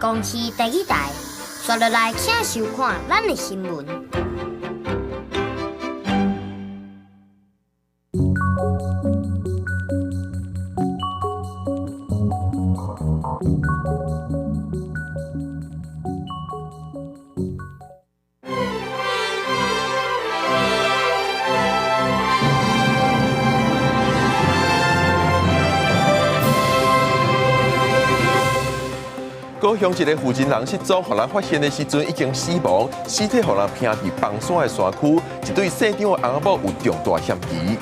公視第二台，刷落來請收看咱的新聞。高雄一个负责人失踪，予人發現的時陣已經死亡，屍體予人拚佇枋山的山區，一對姓張的翁仔某有重大嫌疑。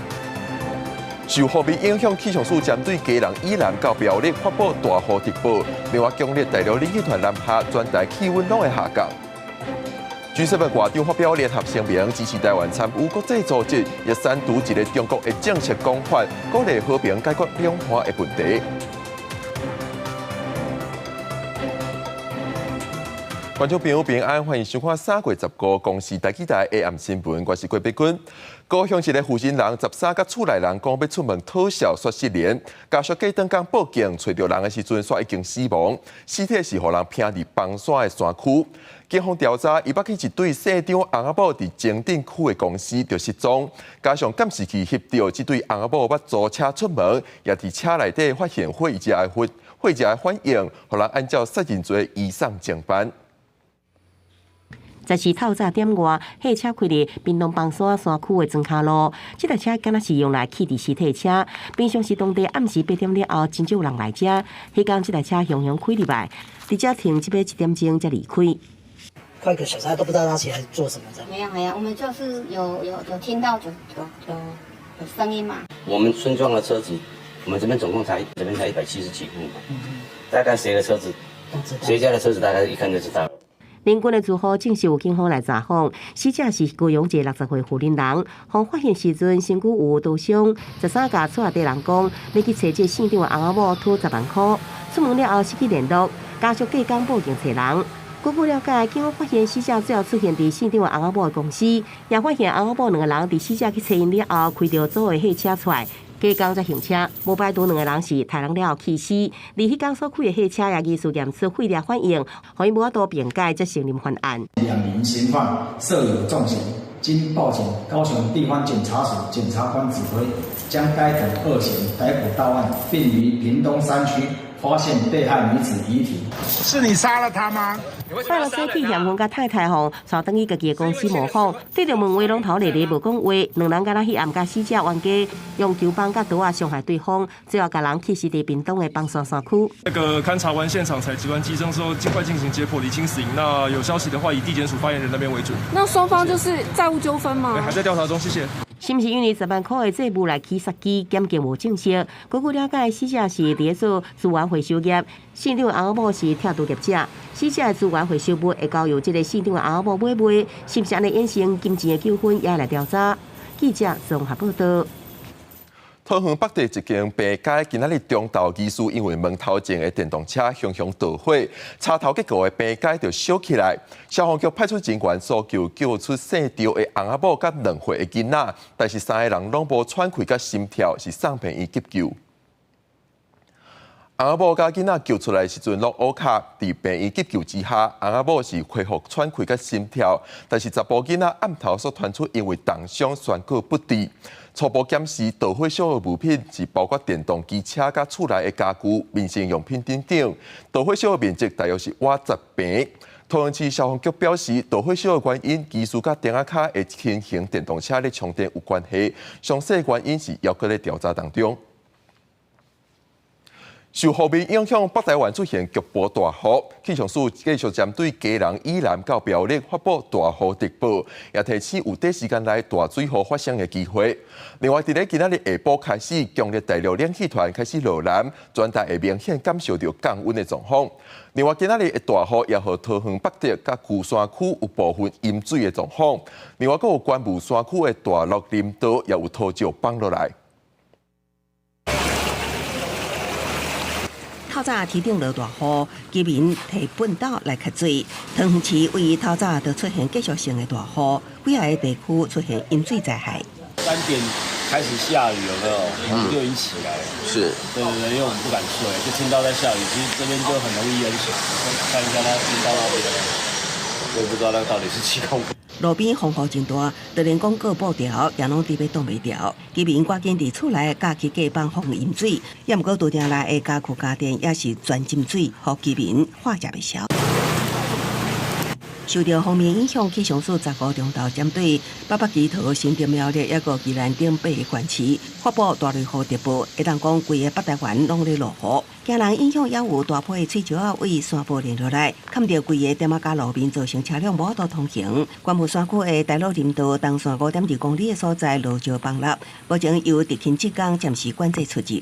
受雨面影響，氣象署針對基隆以南到苗栗發布大雨特報，另外強烈大陸冷氣團南下，全台氣溫攏會下降。G7 外長發表聯合聲明，支持台灣參與國際組織，也刪除一个中國的政策講法，鼓勵和平解決兩岸的問題。觀眾朋友平安，歡迎收看3月15公視台語台 AM 新聞，我是郭碧君。高雄一个負責人13佮厝內人講欲出門討數，煞失聯，家屬隔轉工報警，揣著人的時陣，煞已經死亡，屍體是予人拚佇枋山的山區。警方調查，伊捌去一對姓張翁仔某佇前鎮區的公司就失蹤，加上監視器翕著這對翁仔某捌租車出門，也佇車內底發現血跡的反應，予人按照殺人罪移送偵辦。十四透早點外，貨車開佇屏東枋山山區的莊跤路，這台車敢若是用來棄置屍體的車。平常時當地暗時8點了後，真少人來遮。彼工這台車雄雄開入來，佇遮停這欲1點鐘才離開。快一個小時，都不知道他起來做什麼。沒有沒有，我們就是有聽到有聲音嘛。我們村莊的車子，我們這邊總共才這邊才170幾戶嘛，大概誰的車子，誰家的車子，大概一看就知道。鄰近的住戶證實有警方來查訪，死者是高雄一个60歲婦人人，予發現時陣身軀有刀傷，13共厝內底人講，欲去揣這姓張的翁仔某討10萬箍，出門了後失去聯絡，家屬隔工報警揣人。據了解，警方發現死者最後出現佇姓張的翁仔某的公司，也發現翁仔某兩个人佇死者去揣𪜶了後，開著租的貨車出來。隔工才還車，無排除兩个人是刣人了後棄屍，而彼工所開的貨車也疑似驗出血液反應，予𪜶無法度辯解，才承認犯案。兩名嫌犯涉有重嫌，經報請高雄地方檢察署檢察官指揮，將該等惡嫌逮捕到案，並於屏東山區發現被害女子遺體。是你殺了他嗎？拜六早起嫌犯佮太太吼，帶轉去家己的公司模仿，對著問話攏頭咧咧無講話，兩人敢若彼暗共死者冤家，用球棒佮刀仔傷害對方，最後共人棄屍佇屏東的枋山山區。那個勘查完現場採集完跡證之後，盡快進行解剖釐清死因。那有消息的話，以地檢署發言人那邊為準。那雙方就是債務糾紛嗎？還在調查中，謝謝。是毋是因為10萬箍的債務來起殺機？檢警無證實。根據了解，死者是佇咧做資源回收業，姓張的翁仔某是拆除業者。死者的資源回收物會交由這个姓張的翁仔某買賣，是毋是按呢衍生金錢的糾紛，也來調查。記者綜合報道。桃園北地一間平街，今仔日中晝疑似因為門頭前的電動車熊熊著火，插頭結構的平街就燒起來。消防局派出人員搜救，救出姓趙的翁仔某佮2歲的囡仔，但是3个人攏無喘氣佮心跳，是送病院急救。翁仔某佮囡仔救出來時陣，攏烏跤，佇病院急救之下，翁仔某是恢復喘氣佮心跳，但是查埔囡仔暗頭所傳出因為凍傷宣告不治。初步檢視導火燒的物品是包括電動機車佮厝內的家具、民生用品等等。導火燒的面積大約是瓦10平。桃園市消防局表示，導火燒的原因其實佮電仔跤的輕型電動車咧充電有關係，詳細原因是猶閣咧調查當中。受雨面影響，北台灣出現局部大雨，氣象署繼續針對基隆以南到苗栗發布大雨特報，也提醒有短時間內大水雨發生的機會。另外，佇咧今仔日下晡開始，強烈大陸冷氣團開始落南，全台會明顯感受著降溫的狀況。另外，今仔日的大雨也予桃園北德佮龜山區有部分淹水的狀況。另外，閣有關霧山區的大陸林道也有土石崩落來。透早天頂落大雨，居民提畚斗來汲水。桃園市位於透早就出現繼續性的大雨，幾个地區出現淹水災害。3點開始下雨，有沒有？我們就已經起來了。是。對對對，因為我們不敢睡，就聽到在下雨，其實這邊就很容易淹水。看一下它淹到那邊，我也不知道那到底是幾公分。路邊風雨真大，就連廣告布條也攏佇欲擋袂牢。居民趕緊佇厝內架起隔板防淹水，也毋過厝頂內的家具家電也是全浸水，予居民喝食袂消。受著鋒面影響，氣象署15中晝針對北北基桃、新竹苗栗，抑閣宜蘭等八个縣市發布大雷雨特報，會當講規个北台灣攏咧落雨。驚人影響，猶有大批的碎石仔對山坡連落來，崁著規个店仔佮路面，造成車輛無法度通行。觀霧山區的大魯林道東線5.2公里的所在路石崩落，目前由地勤職工暫時管制出入。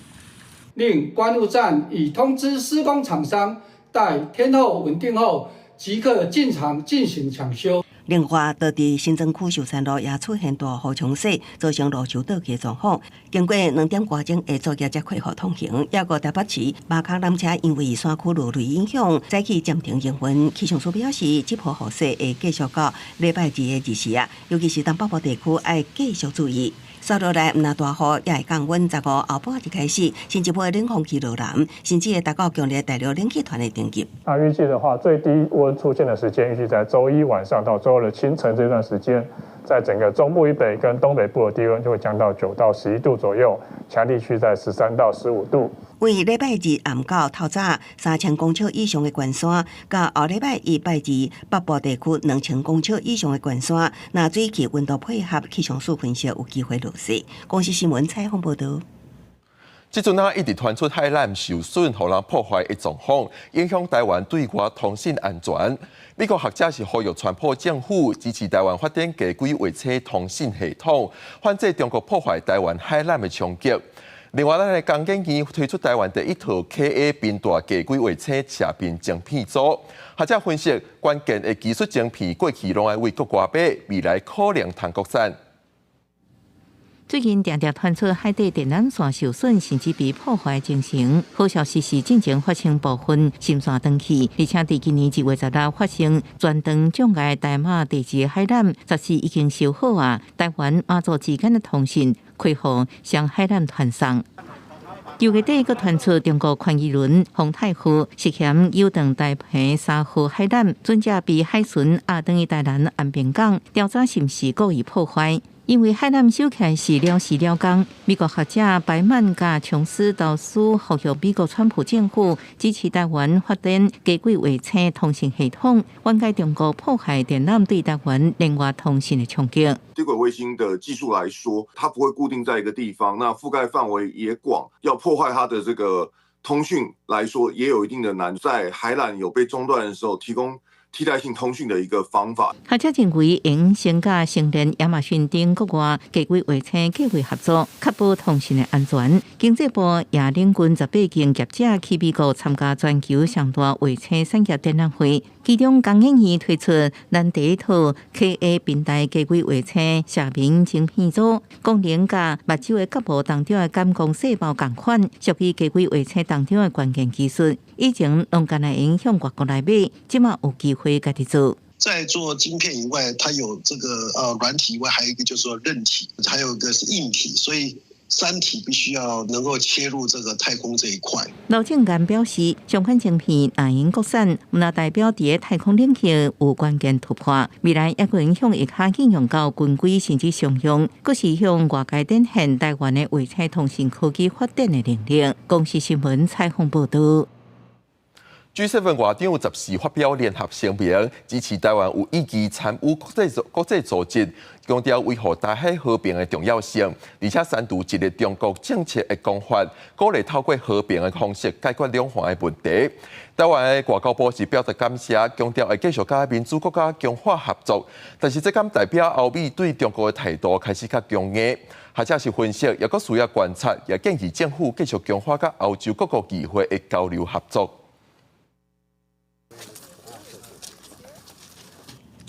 另觀霧站已通知施工廠商，待天候穩定後，即刻進場進行搶修。另外，當地新莊區壽山路也出現大雨沖洗，造成路樹倒去的狀況。經過2點外鐘的作業，才恢復通行。抑閣台北市馬坑纜車因為山區落雷影響，早起暫停營運。氣象署表示，這波雨勢會繼續到禮拜二的日時啊，尤其是東北部地區愛繼續注意。紲落來，毋但大雨，也會降溫。15後半日開始，新一波冷空氣落南，甚至會達到強烈大陸冷氣團的頂級。那預計的話，最低溫出現的時間預計在週一晚上到週二的清晨這段時間，在整個中部以北跟東北部的低溫就會降到9到11度左右，其他地區在13到15度。為禮拜二暗到透早3000公尺以上的懸山，佮後禮拜一拜二北部地區2000公尺以上的懸山，若水氣溫度配合氣象署分析，有機會落雪。公視新聞採訪報導。這陣啊，一直傳出海纜受損，予人破壞的狀況，影響台灣對外通信安全。美國學者是呼籲川普政府支持台灣發展低軌衛星通信系統，反制中國破壞台灣海纜的衝擊。另外，咱的工研院推出台灣第一套 KA 頻段低軌衛星射頻晶片組。學者分析，關鍵的技術晶片過去攏愛對國外買，未來可能通國產。最近定定傳出海底電纜線受損，甚至被破壞情形。好消息是，進前發生部分芯線斷去，而且佇今年2月16發生全長障礙台馬第二海纜，14已經修好啊。台灣馬祖之間的通訊恢復雙海纜傳送。舊月底，閣傳出中國寬魚輪風泰號涉嫌誘斷台澎3號海纜，準則被海巡押轉去台南安平港，調查是毋是故意破壞。因為海纜修起來是了時了工，美國學者白曼佮瓊斯導師呼籲美國川普政府支持台灣發展低軌衛星通信系統，緩解中國破壞電纜對台灣聯外通信的衝擊。低軌衛星的技術來說，它不會固定在一個地方，那覆蓋範圍也廣，要破壞它的這個通訊來說，也有一定的難。在海纜有被中斷的時候，提供替代性通訊的一個方法。學者認為，應先佮星鏈、亞馬遜等國外低軌衛星計劃合作，確保通訊的安全。經濟部也領軍18間業者去美國參加全球上大衛星產業展覽會，其中工研院推出咱第一套 KA 頻帶低軌衛星射頻晶片組，功能佮目睭的角膜當中的感光細胞仝款，屬於低軌衛星當中的關鍵技術。以前攏干焦會向外國來買，這馬有機會家己做。在做晶片以外，它有這個軟體以外，還有一個就是說韌體，還有一個是硬體，所以三體必須要能夠切入這個太空這一塊。劉正元表示，相關晶片若用國產，毋但代表佇太空領域有關鍵突破，未來也會影響會較應用到軍規甚至商用，閣是向外界展現台灣的衛星通信科技發展的能力。公視新聞採訪報導。 G7 外長14發表聯合聲明，支持台灣有意義參與國際組織，強調維護台海和平的重要性，而且刪除一個中國政策的講法，鼓勵透過和平的方式解決兩岸的問題。台灣的外交部是表達感謝，強調會繼續佮民主國家強化合作，但是這敢代表歐美對中國的態度開始較強硬。學者是分析，抑閣需要觀察，也建議政府繼續強化佮歐洲各國議會的交流合作。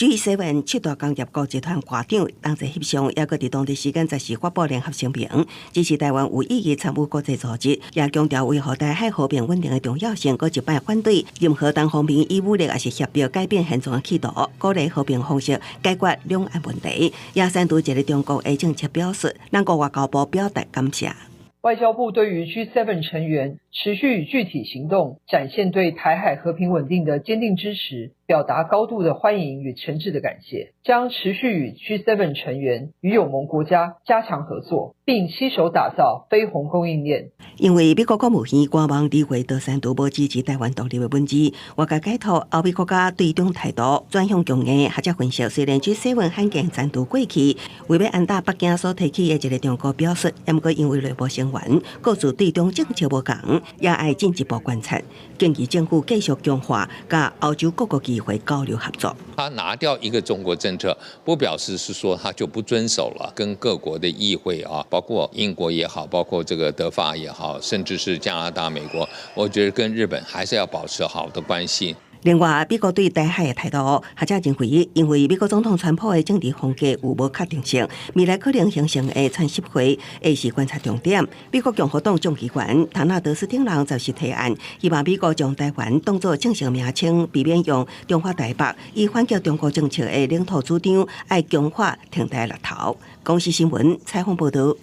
G7 七大工業國集團外長同齊翕相，也閣佇當地時間14發布聯合聲明，支持台灣有意義參與國際組織，也強調維護台海和平穩定的重要性，閣一擺反對任何單方面以武力抑是脅迫改變現狀的企圖，鼓勵和平方式解決兩岸問題。也刪除一个中國的政策表述，咱國外交部表達感謝。外交部對於 G7 成員持續以具體行動展現對台海和平穩定的堅定支持，表達高度的歡迎與誠摯的感謝，將持續與 G7 成員與友盟國家加強合作，並攜手打造飛鴻供應鏈。因為美國國務院官網二月就刪除無支持台灣獨立的文字，外界解讀歐美國家對中態度轉向強硬。學者分析，雖然 G7 罕見刪除過去為欲按捺北京所提起的一个中國表述，毋過因為內部成員各自對中政策無仝，也愛進一步觀察，建議政府繼續強化佮歐洲各國議會交流合作。他拿掉一個中國政策，不表示是說他就不遵守了，跟各國的議會啊，包括英國也好，包括這個德法也好，甚至是加拿大、美國，我覺得跟日本還是要保持好的關係。另外，美國對台海的態度，學者認為，因為美國總統川普的政治風格有無確定性，未來可能形成的川習會會是觀察重點。美國共和黨眾議員唐納德斯汀人就是提案，希望美國將台灣當做正式名稱，避免用中華台北，以反擊中國政策的領土主張，愛強化挺台立頭。公視新聞採訪報導。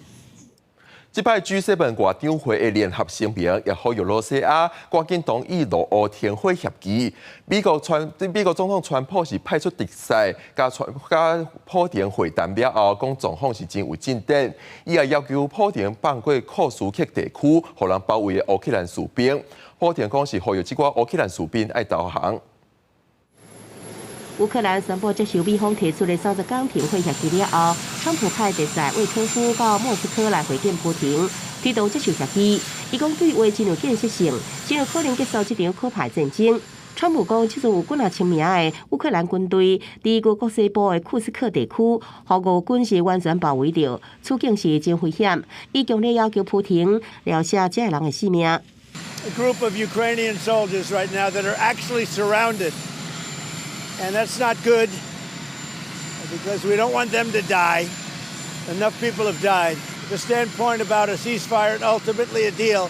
這擺 G7 外長會的聯合聲明，也呼籲羅西亞趕緊同意俄烏停火協議。美國總統川普是派出特使，佮普廷會談了後，講狀況是真有進展。伊也要求普廷放過庫斯克地區，予人包圍的烏克蘭士兵。普廷講是呼籲這寡烏克蘭士兵愛投降。烏克蘭宣布接受美方提出的30天停火協議了後，川普派特使魏科夫到莫斯科來會見普廷，推動接受協議。伊講對話真有建設性，真有可能結束這場可怕戰爭。川普講，這陣有幾若千名的烏克蘭軍隊佇俄國西部的庫斯克地區，予俄軍是完全包圍著，處境是真危險。伊強烈要求普廷饒赦這个人的性命。 A group of Ukrainian soldiers right now that are actually surrounded. And that's not good because we don't want them to die. Enough people have died. The standpoint about a ceasefire and ultimately a deal,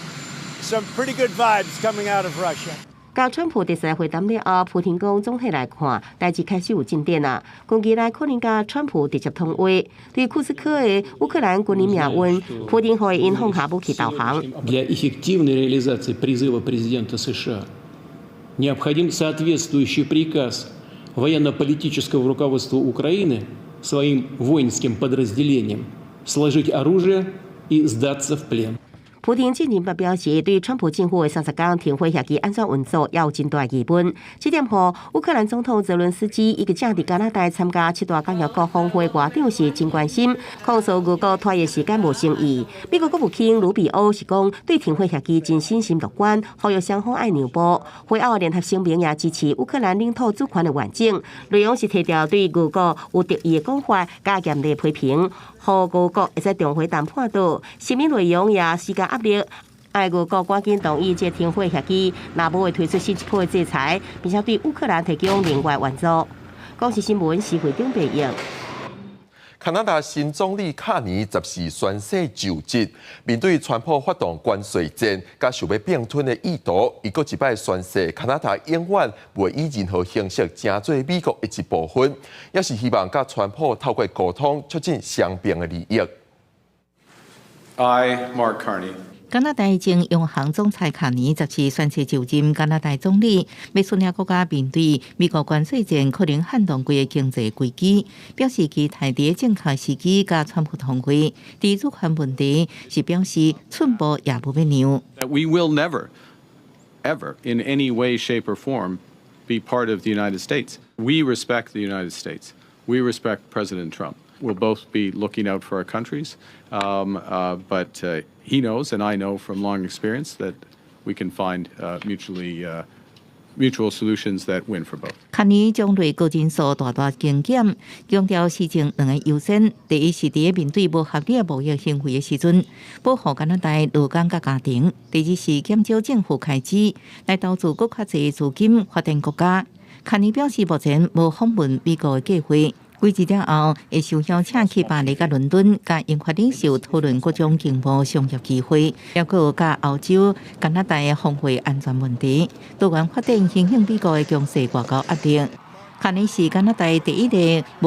some pretty good vibes coming out of Russia. 佮川普特使會談了後，普廷講總體來看，代誌開始有進展啦。近期內可能佮川普直接通話，對庫斯克的烏克蘭軍人命運，普廷予𪜶放下武器投降。 Для эффективной реализации призыва президента США необходим соответствующий приказ военно-политического руководства Украины своим воинским подразделениям сложить оружие и сдаться в плен. 普廷進前表示，對川普政府的30天停火協議按怎運作，也有真大疑問。這點予烏克蘭總統澤倫斯基以及正佇加拿大參加七大工業國峰會外長是真關心，控訴俄國拖延時間無誠意。美國國務卿盧比歐是講，對停火協議真審慎樂觀，呼籲雙方愛讓步。會後聯合聲明也支持烏克蘭領土主權的完整，內容是提著對俄國有敵意的講法，佮嚴厲批評，予俄國會使重回談判桌。聲明內容也施加壓力，愛俄國趕緊同意這停火協議，若無會推出新一波的制裁，並且對烏克蘭提供另外援助。公視新聞施會長編譯。加拿大新總理卡尼14宣誓就職，面對川普發動關稅戰，佮想欲併吞的意圖，伊閣一擺宣誓，加拿大永遠袂以任何形式成做美國的一部分，也是希望佮川普透過溝通促進雙邊的利益。 I, Mark Carney. 加拿大前央行總裁卡尼14宣誓就任加拿大總理，欲率領國家面對美國關稅戰可能撼動規个經濟危機，表示期待佇正確時機佮川普通話。佇主權問題是表示寸步也無欲讓。 We will never, ever, in any way, shape, or form, be part of the United States. We respect the United States. We respect President Trump. We'll both be looking out for our countries, but he knows, and I know from long experience, that we can find mutual solutions that win for both. 卡尼將內閣人數大大精簡，強調施政兩個優先：第一是佇面對無合理的貿易行為的時陣，保護加拿大勞工佮家庭；第二是減少政府開支，來投資閣較濟資金發展國家。卡尼表示，目前無訪問美國的計劃。幾日了後，會受邀請去巴黎佮倫敦，佮英法領袖討論各種經貿商業機會，抑閣佮歐洲、加拿大的防衛安全問題，多元發展影響美國的強勢外交壓力。卡尼是加拿大第一個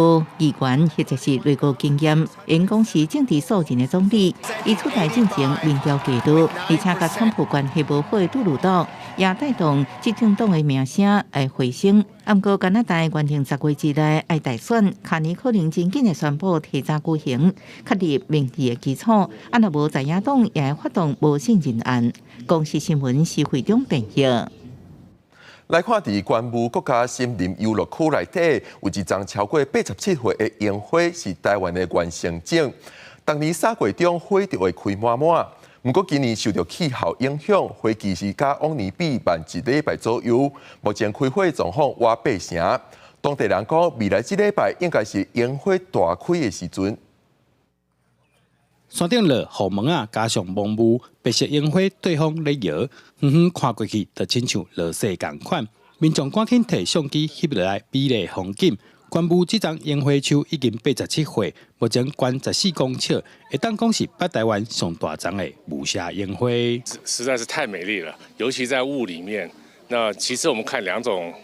無議員或者是內閣經驗，因講是政治素人的總理。伊出台進前民調低落，而且佮川普關係無好的杜魯多，也帶動執政黨的名聲來回升。毋過加拿大原定10月之內愛大選，卡尼可能真緊會宣布提早舉行，確立民意的基礎。啊，若無在野黨也會發動無信任案。公視新聞施惠中編譯。來看，佇觀霧國家森林遊樂區內底，有一叢超過87歲的櫻花，是台灣的原生種。逐年3月中花就會開滿滿，毋過今年受著氣候影響，花期是佮往年比慢一禮拜左右。目前開花狀況倚八成，當地人講，未來這禮拜應該是櫻花大開的時陣。山頂落雨毛仔，加上濃霧，白色櫻花對風咧搖，遠遠看過去，就親像落雪仝款。民眾趕緊提相機翕落來，美麗風景。觀霧這叢櫻花樹已經87歲，目前懸14公尺，會當講是北台灣上大叢的霧社櫻花。實在是太美麗了，尤其在霧裡面。那其實我們看兩種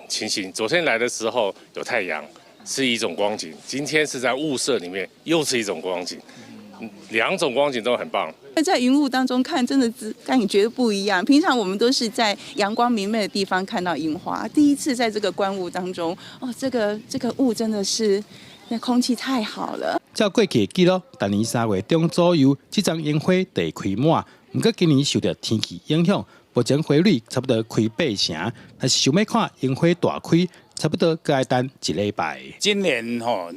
情形，昨天來的時候有太陽，是一種光景；今天是在霧社裡面，又是一種光景。兩種光景都很棒。在雲霧當中看，真的是感覺不一樣。平常我們都是在陽光明媚的地方看到櫻花，第一次在這個觀霧當中，哦，這個霧真的是，那空氣太好了。照過去的記錄，逐年3月中左右，這叢櫻花就會開滿。毋過今年受著天氣影響，目前花蕊差不多開八成。若是想欲看櫻花大開，差不多閣愛等一禮拜。今年吼，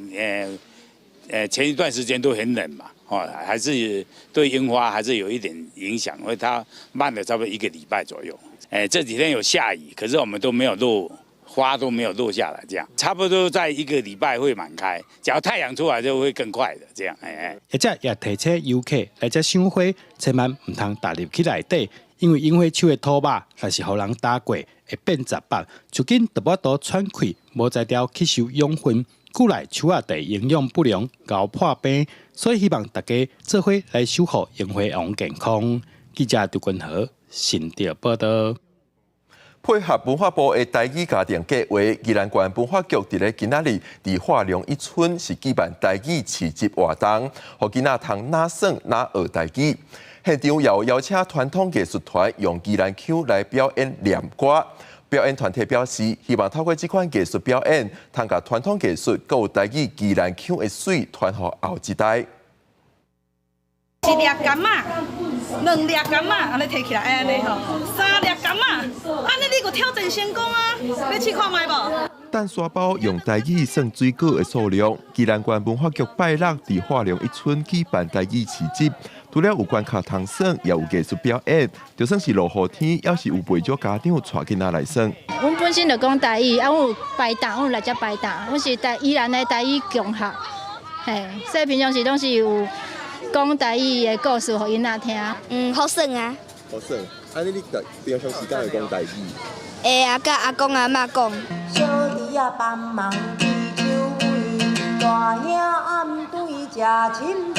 前一段時間都很冷嘛。哦，還是對櫻花還是有一點影響，因為它慢了差不多一個禮拜左右。這幾天有下雨，可是我們都沒有落，花都沒有落下來，這樣差不多在一個禮拜會滿開。只要太陽出來就會更快的，這樣。業者也提醒遊客來遮賞花，千萬毋通踏入去內底，因為櫻花樹的土肉若是予人踏過，會變雜白，樹根就無法度喘氣，無才調吸收養分。久來樹仔地營養不良，𠢕破病，所以希望大家做伙來守護櫻花王健康。記者張君和新竹報道。配合文化部的台語家庭計劃，宜蘭縣文化局佇咧今仔日佇化龍一村是舉辦台語市集活動，予囡仔通若耍若學台語。現場也有邀請傳統藝術團用宜蘭腔來表演念歌。表演團體表示，希望透過這款藝術表演，通共傳統藝術閣有台語宜蘭腔的媠傳予後一代。一粒柑仔，兩粒柑仔，按呢提起來，按呢吼，三粒柑仔，按呢你閣挑戰成功啊！欲試看覓無？等沙包用台語算水果的數量，宜蘭縣文化局拜六佇化龍一村舉辦台語市集，除了有關卡通耍，也有藝術表演，就算是落雨天，也是有袂少家長帶囡仔來耍。阮本身就講台語，啊，阮有排檔，阮有來遮排檔，阮是台宜蘭的台語共學，嘿，所以平常時攏是有講台語的故事予囡仔聽。嗯，好耍啊！好耍，啊你平常時間會講台語？會啊，佮阿公阿嬤講。小弟仔幫忙佇手尾，大兄暗對食親肥。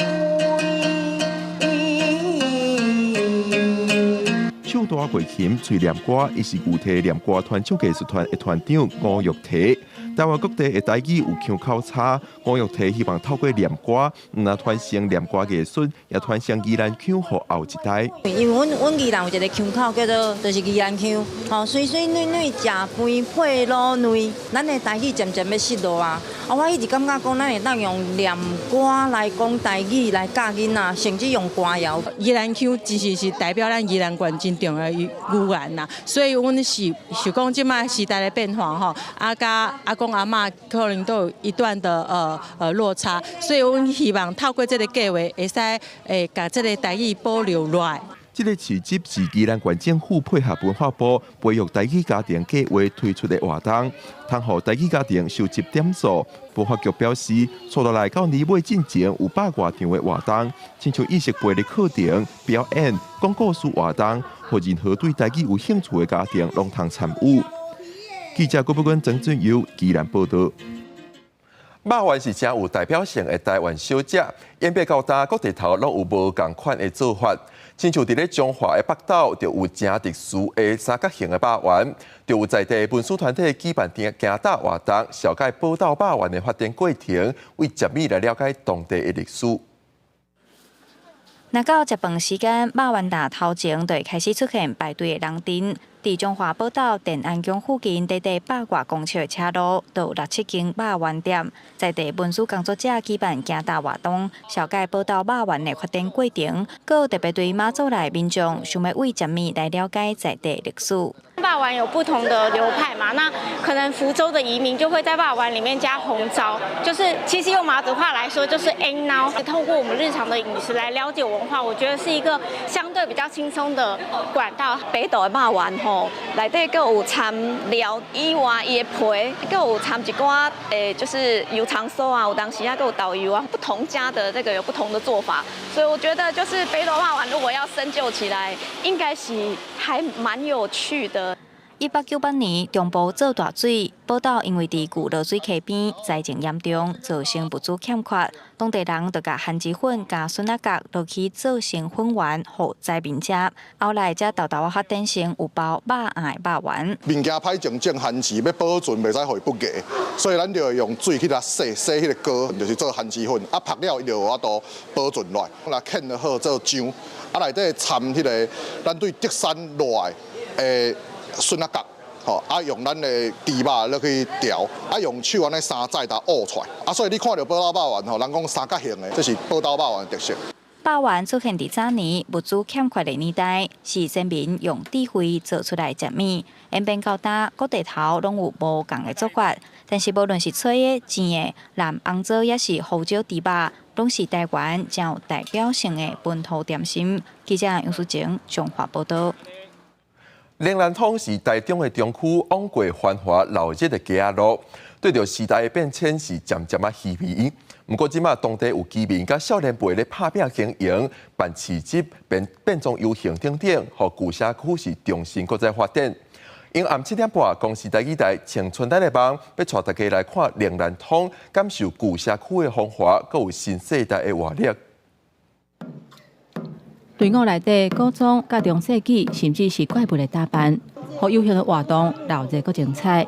唱大過琴、吹念歌，伊是牛蹄念歌傳唱藝術團的團長吳玉提。台灣各地的台語有腔口差，吳玉提希望透過念歌，毋但傳承念歌藝術，也傳承宜蘭腔予後一代。因為阮宜蘭有一個腔口叫做就是宜蘭腔，吼，水水軟軟食飯配滷卵，咱的台語漸漸欲失落啊。啊，我一直感覺講，咱會當用念歌來講台語來教囡仔，甚至用歌謠。宜蘭腔其實是代表咱宜蘭縣真重要的語言啦，所以阮是想講這擺時代的變化吼，啊，佮阿公阿嬤可能都有一段的落差，所以阮希望透過這個計劃，會使共這個台語保留落來。這個市集是宜蘭縣政府配合文化部培育台語家庭計劃推出的活動，通予台語家庭收集點數。文化局表示，接落來到年尾進前有百外場的活動，親像意識背的課程、表演、講故事活動，予任何對台語有興趣的家庭攏通參與。記者郭寶君、曾俊佑，宜蘭報道。肉圓是誠有代表性的台灣小食，演變到今各地頭攏有無仝款的做法。親像佇咧彰化的北斗，就有誠特殊的三角形的肉圓，就有在地文史團體舉辦行搭活動，紹介寶斗肉圓的發展過程，為食物來了解當地的歷史。若到食飯時間，肉圓擔頭前就會開始出現排隊的人陣。佇彰化寶斗電安宮附近，短短百外公尺的車路，就有六七間肉圓店。在地文史工作者舉辦行搭活動，紹介寶斗肉圓的發展過程，閣有特別對馬祖來民眾想欲為食物來了解在地歷史。肉圓有不同的流派嘛，那可能福州的移民就會在肉圓裡面加紅糟，就是其實用馬祖話來說就是 N 孬。透過我們日常的飲食來了解文化，我覺得是一個相對比較輕鬆的管道。北斗的肉圓吼，內底閣有摻料以外，伊的皮閣有摻一寡就是油腸酥啊，有當時啊閣有豆油啊，不同家的這個有不同的做法，所以我覺得就是北斗肉圓如果要深究起來，應該是還蠻有趣的。1898年，中部做大水，寶斗因為佇舊濁水溪邊，災情嚴重，造成物資欠缺，當地人就共番薯粉佮筍仔角落去做成粉圓，予災民食。後來才沓沓仔發展成有包肉餡的肉圓。物件歹種種番薯，欲保存袂使予伊不芽，所以咱就會用水去共洗洗彼個膏，就是做番薯粉。啊，曝了伊就有法度保存落來，來劵好做漿，啊內底摻彼個咱對竹山落來的筍仔角，吼，啊用咱的豬肉落去調，啊用手按呢三指共挖出來，啊所以你看著寶斗肉圓吼，人講三角形的，這是寶斗肉圓的特色。肉圓出現佇早年物資欠缺的年代，是先民用智慧做出來的食物。演變到今，各地頭攏有無仝的做法，但是無論是脆的、煎的、藍紅棗，抑是胡椒豬肉，攏是台灣誠有代表性的本土點心。記者楊淑靜彰化報導。嶺南通是台中的中區，往過繁華鬧熱的街仔路，對著時代的變遷是漸漸仔稀微。毋過這馬當地有居民佮少年輩咧拍拚經營，辦市集、變變裝遊行等等，予舊社區是重新閣再發展。因暗7點半，公視台語台青春咱的夢，欲帶大家來看嶺南通，感受舊社區的風華，閣有新世代的活力。隊伍內底古裝、佮中世紀，甚至是怪物的打扮，予遊行的活動鬧熱閣精彩。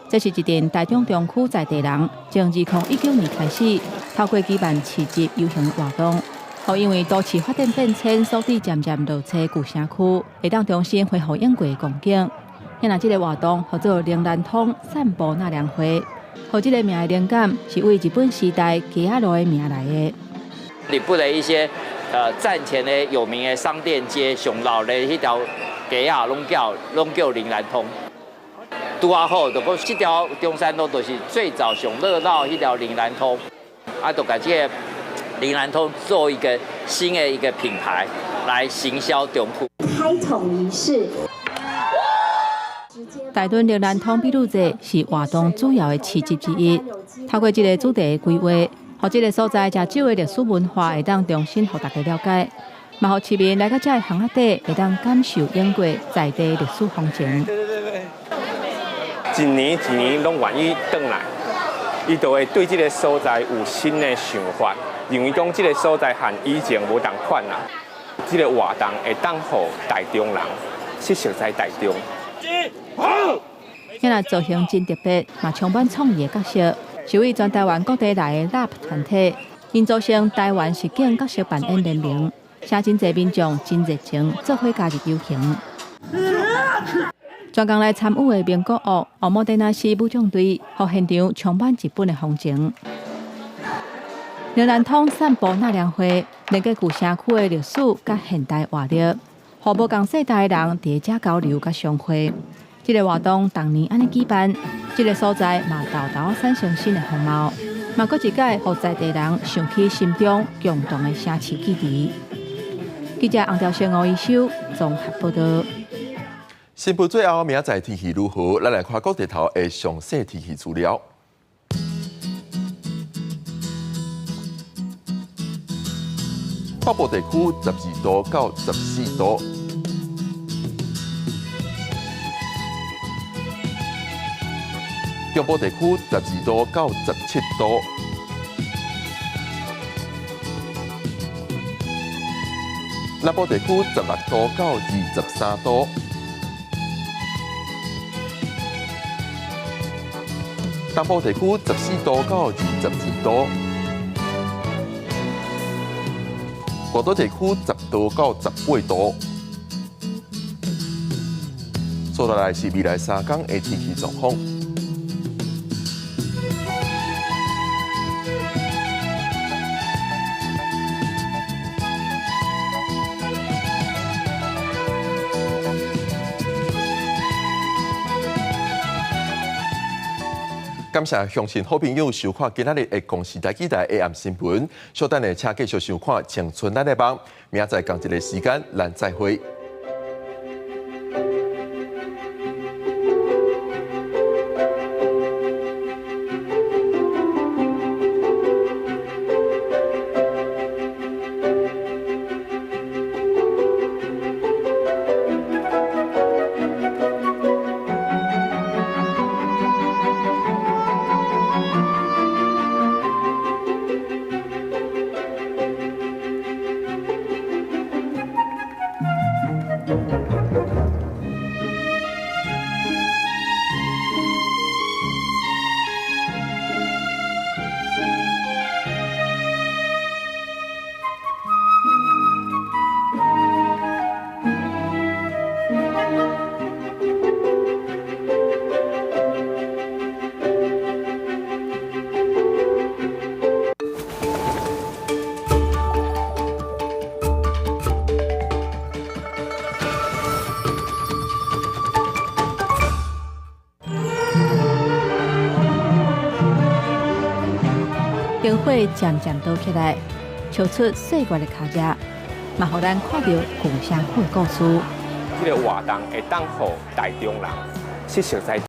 這是一陣台中中區在地人，從2019年開始，透過舉辦市集遊行的活動，予因為都市發展變遷，所致漸漸落寞舊城區，會當重新恢復往過的光景。現在這个活動號做嶺南通散步納涼會，予這个名的靈感是為日本時代街仔路的名來的。日本的一些戰前的有名的商店街，上老的彼條街仔，攏叫嶺南通。拄仔好，就講這條中山路就是最早上熱鬧彼條嶺南通，啊，就共這个嶺南通做一個新的一個品牌來行銷中區。開桶儀式。台墩嶺南通美女節是活動主要的市集之一，透過這个主題的規劃，予這个所在誠少的歷史文化會當重新予大家了解，嘛予市民來到這个巷仔底會當感受往過在地歷史風情。對對對對，一年一年攏願意轉來，伊就會對這个所在有新的想法，認為講這个所在和以前無仝款啦。這个活動會當予台中人去熟悉台中。現在造型真特別，嘛充滿創意的角色。是為全台灣各地來的 LARP 團體，𪜶組成台灣實境角色扮演聯盟，請真濟民眾真熱情，做伙加入遊行。專工來參與的名古屋おもてなし武將隊，予現場充滿日本的風情。嶺南通散步納涼會，連結舊城區的歷史佮現代活力，予無仝世代的人佇遮交流佮相會。這个活動逐年按呢舉辦，這个所在嘛沓沓產生新的風貌，嘛閣一擺予在地人想起心中共同的城市記憶。記者洪兆生、吳一修綜合報導。新聞最後，明仔載天氣如何？咱來看各地頭的詳細天氣資料。北部地區12度到14度。中部地區12度到17度。南部地區16度到23度。東部地區14度到22度。外島地區10度到18度。接落來是未來3天的天氣狀況。感謝鄉親好朋友收看今仔日的公視台語台 AM 新聞，稍等下請繼續收看《青春咱的夢》，明仔載仝一个時間，咱再會。燈火漸漸多起來，超出歲月的腳跡，嘛予咱看著舊社區的故事。這个活動會當予台中人，實實在。